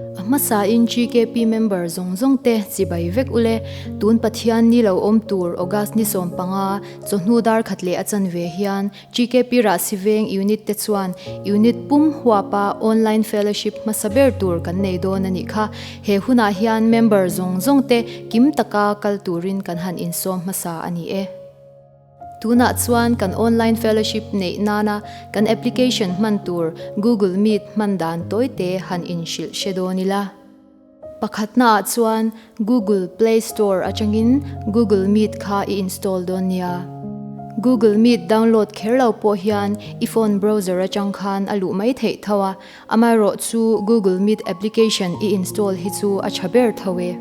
A hmasain GKP member zawng zawng te chibai vek ule, tun Pathian ni lo awm tur August ni 15 chawhnu dar khat leh a chanve hian GKP Rahsi Veng Unit te chuan Unit pum huapa Online Fellowship hmasa ber tur kan nei dawn a nih kha. He hunah hian member zawng zawng te kim taka kal turin kan han insawm hmasa a ni e. Tunah chuan kan online fellowship neih nana kan application hman tur Google Meet hman dan tawite han inhrilh hre dawn ila. Pakhatnaah chuan Google Play Store atangin Google Meet kha i install dawn nia. Google Meet download kher lo pawh hian i phone browser atang khan a luh mai theih tho a, amaherawhchu Google Meet application i install hi chu a tha ber tho e.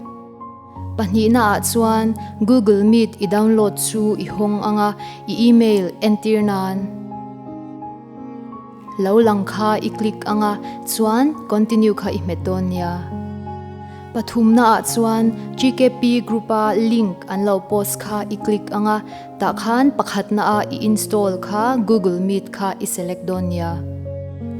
Pahnihna ah chuan Google Meet i download chu i hawng ang a, i email entir nan lo lang kha i click ang a, chuan continue kha i hmet dawn nia. Pathumna ah chuan GKP group a link an lo post kha i click ang a, tah khan pakhatna a i install kha Google Meet kha i select dawn nia.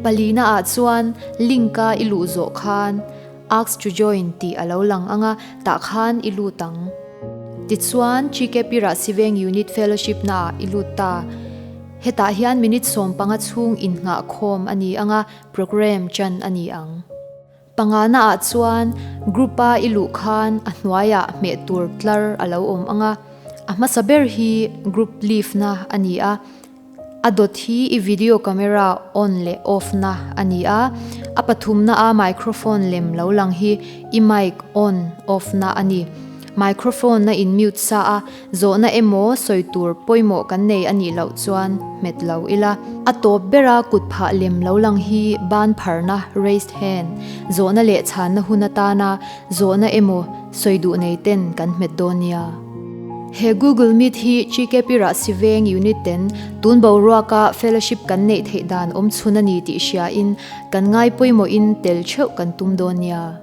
Palina ah chuan link a i luh zawh khan Ask to join tih a lo lang ang a, tah khan i lut ang. Tichuan, GKP Rahsiveng Unit Fellowship naah i lut ta. Hetah hian minute 15 chhung innghah khawm a ni ang a, program chan a ni ang. Pangana ah chuan group a i luh khan a hnuaiah hmeh tur tlar a lo awm ang a, a hmasa ber hi group leave na a ni a, A dawt hi i video camera on leh off na a ni a, a pathumna a microphone lem lo lang hi i mic on off na a ni. Microphone na in mute sa a, zawhna emaw sawi tur pawimawh kan nei a nih loh chuan hmet lo ila. A tawp bera kut phah lem lo lang hi ban pharna, raised hand, zawhna leh chhanna hun atana zawhna emaw sawi duh nei ten kan hmet dawn nia. He Google Meet hi GKP Rahsi Veng Unit ten tun boruaka fellowship kan neih theih dan awm chhun a ni tih hriain kan ngai pawimawhin tel theuh kan tum dawn nia.